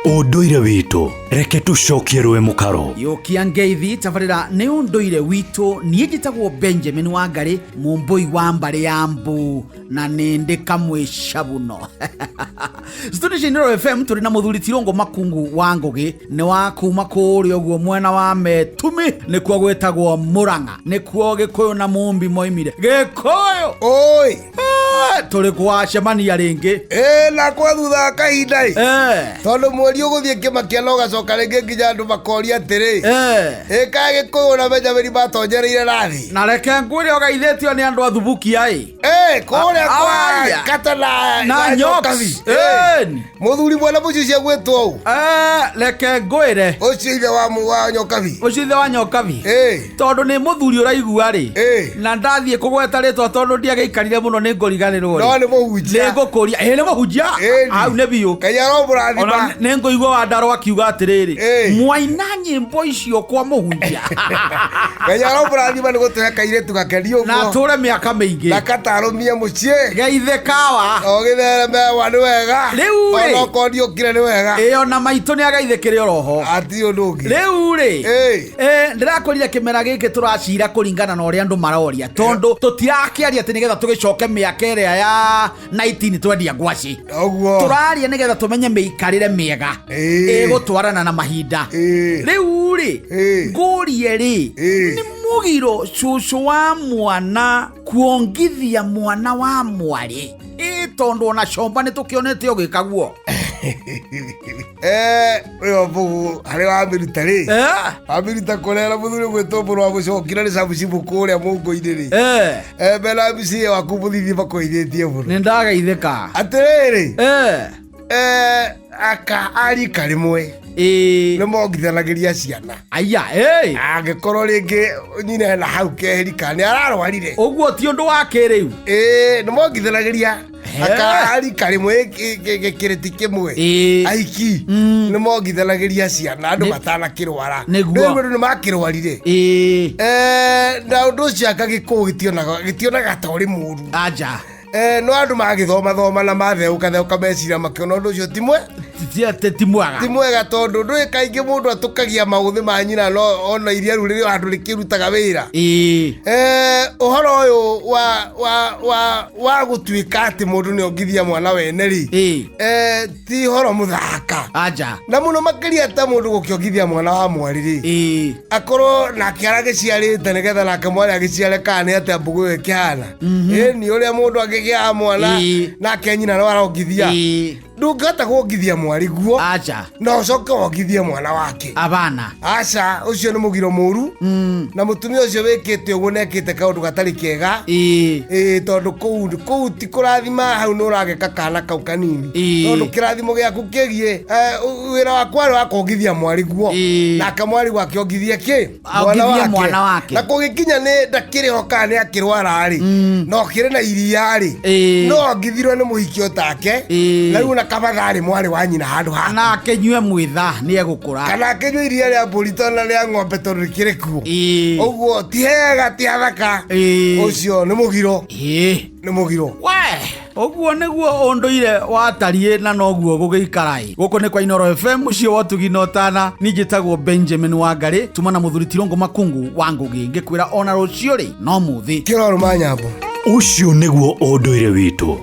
Ũndũire witũ, reke tũcokie rũĩ mũkaro. Yũkia ngeithi tabarĩra nĩ ũndũire witũ. Niĩ njĩtagwo Benjamin Wangarĩ, mũmbũi wa mbarĩ ya mbu, na nĩ ndĩ kamwe cabuno. Studio cia Inooro FM tũrĩ na mũthuri Tirũngũ Makungu wa Ngũgĩ, nĩ wa kuma kũrĩa ũguo mwena wa Metumi, nĩkuo gwĩtagwo Mũrang'a, nĩkuo Gĩkũyũ na Mũmbi moimire. Gĩkũyũ! Oi! Tũrĩ gwacemania rĩngĩ. Ĩ na kwa thutha wa kahinda ĩ. Tondũ mweri ũgũthiĩ kĩmakia na ũgacoka rĩngĩ nginya andũ makoria atĩrĩ. Ĩ kaĩ Gĩkũyũ na Benjamini matonyereire nathĩ. Na reke ngwĩre ũgeithĩtio nĩ andũ a Thubukia ĩ. Ĩ kũrĩa kwa Aya. Kata na Na Nyox. Nyokabi. Ĩ. Ĩni. Mũthuri mwene mũcicio gwĩtwo ũ? Reke ngwĩre. Ũcio ithe wa wa Nyokabi. Ũcio ithe wa Nyokabi. Ĩ. Tondũ nĩ mũthuri ũraigua rĩ. Ĩ. Na ndathiĩ kũgweta rĩtwa tondũ ndiagĩikarire mũno nĩ ngũriganĩrwo rĩ. No nĩ mũhunjia. Nĩ ngũkũria. Ĩ nĩ mũhunjia. Ĩni. Hau nĩ biũ. Ngai aromũrathima. Ona nĩ ngũigua Wandarũ akiuga atĩrĩrĩ. Ĩ. Mwaina nyĩmbo icio kwa mũhunjia. Ngai aromũrathima nĩ gũtũhe kairĩtu gakeni Na ũguo. atũre mĩaka mĩingĩ. Na katarũmie mũciĩ. Geithe kawa. O gĩthereme nĩ wega. Rĩu rĩ. Ona okorwo ndiũkire nĩ wega. Ĩ ona maitũ nĩ ageithĩkĩre oroho. Hatirĩ ũndũ ũngĩ. Rĩu rĩ. Ĩ. Ndĩrakwĩrire kĩmera gĩkĩ tũracira kũringana na ũrĩa andũ maroria, tondũ tũtirakĩaria atĩ nĩgetha tũgĩcoke mĩaka ĩrĩa ya 19 twendia ngwacĩ. Ũguo. Tũraria nĩgetha tũmenye mĩikarĩre mĩega ĩgũtwarana na mahinda. Rĩu rĩ, ngũrie rĩ, nĩ mũgiro cũcũ wa mwana kuongithia mwana wa mwarĩ? Ĩ tondũ ona comba nĩ tũkĩonete ũgĩkaguo. Ũyũ mbũgũ harĩa wamĩruta rĩ, wamĩruta kũrĩa na mũthuri gwĩtwo mũrũ wa mũcoki na nĩ cabucibu kũrĩa mũngũ-inĩ rĩ. Mena MCA waku mũthithi makũithĩtie mũno. Nĩ ndageithĩka. Atĩrĩrĩ. Aka a rika rĩmwe nĩ mongithanagĩria ciana. Aya, ĩ. Angĩkorwo rĩngĩ nyina hena hau keheri kana nĩ ararwarire. Ũguo ti ũndũ wa kĩrĩu. Ĩ, nĩ mongithanagĩria. Aka a rika rĩmwe gĩkĩrĩti kĩmwe. Aiki nĩ mongithanagĩria ciana andũ matanakĩrwara. Nĩguo. Rĩu andũ nĩ makĩrwarire. Na ũndũ ũcio anga gĩkũyũ gĩtionaga ta ũrĩ mũru. Aja. No andũ magĩthomathoma na matheũka theuka meciria makĩona ũndũ ũcio ti mwe ti mwega. Ti mwega tondũ ndũĩ kaingĩ mũndũ atũkagia maũthĩ ma nyina no ona iria rĩu rĩrĩ handũ rĩkĩrutaga wĩra. Ũhoro ũyũ wa gũtuĩka atĩ mũndũ nĩ ongithia mwana wene rĩ, ti ũhoro mũthaka. Aja. Na mũno makĩria ta mũndũ gũkĩongithia mwana wa mwarĩ rĩ, akorwo nake aragĩciarĩte nĩgetha nake mwarĩ agĩciare kana nĩ atĩa mbũgũ ĩyo ĩkĩhana. Ĩni ũrĩa mũndũ angĩgĩa mwana nake nyina no arongithia. Ndũngĩhota kuongithia mwarĩ guo. Aja. Na ũcoke wongithie mwana wake. Abana. Aca, ũcio nĩ mũgiro mũru. Na mũtumia ũcio wĩkĩte ũguo nĩekĩte kaũndũ gatarĩ kega. Ĩĩ, tondũ kũu ti kũrathima, hau nĩ ũrageka kana kau kanini. Tondũ kĩrathimo gĩaku kĩgiĩ, wĩra waku warĩ wa kuongithia mwarĩ guo. Nake mwarĩ guo akĩongithia kĩ? Aongithie mwana wake. Na kũgĩkinya nĩ ndakĩrĩ ho kana nĩ akĩrwara rĩ, na ũkĩrĩ na iria rĩ, no ongithirwo nĩ mũhiki o take. Na rĩu na kabatharĩ mwarĩ wa nyina handũ haku. Na akĩnyue mwĩtha nĩ egũkũra. Kana akĩnyue iria rĩa mbũri tondũ na rĩa ng'ombe tondũ rĩkĩrĩ kuo. Ũguo ti hega, ti hathaka. Ũcio nĩ mũgiro. Nĩ mũgiro. We, ũguo nĩguo ũndũire watariĩ na noguo gũgĩikara ĩ. Gũkũ nĩ kwa Inooro FM, mũciĩ wa ũtugi na ũtana. Niĩ njĩtagwo Benjamin Wangarĩ, tuma na mũthuri Tirũngũ Makungu wa Ngũgĩ, ngĩkwĩra ona rũciũ rĩ no mũthĩ. Kĩrorũ ma nyambo. Ũcio nĩguo ũndũire witũ.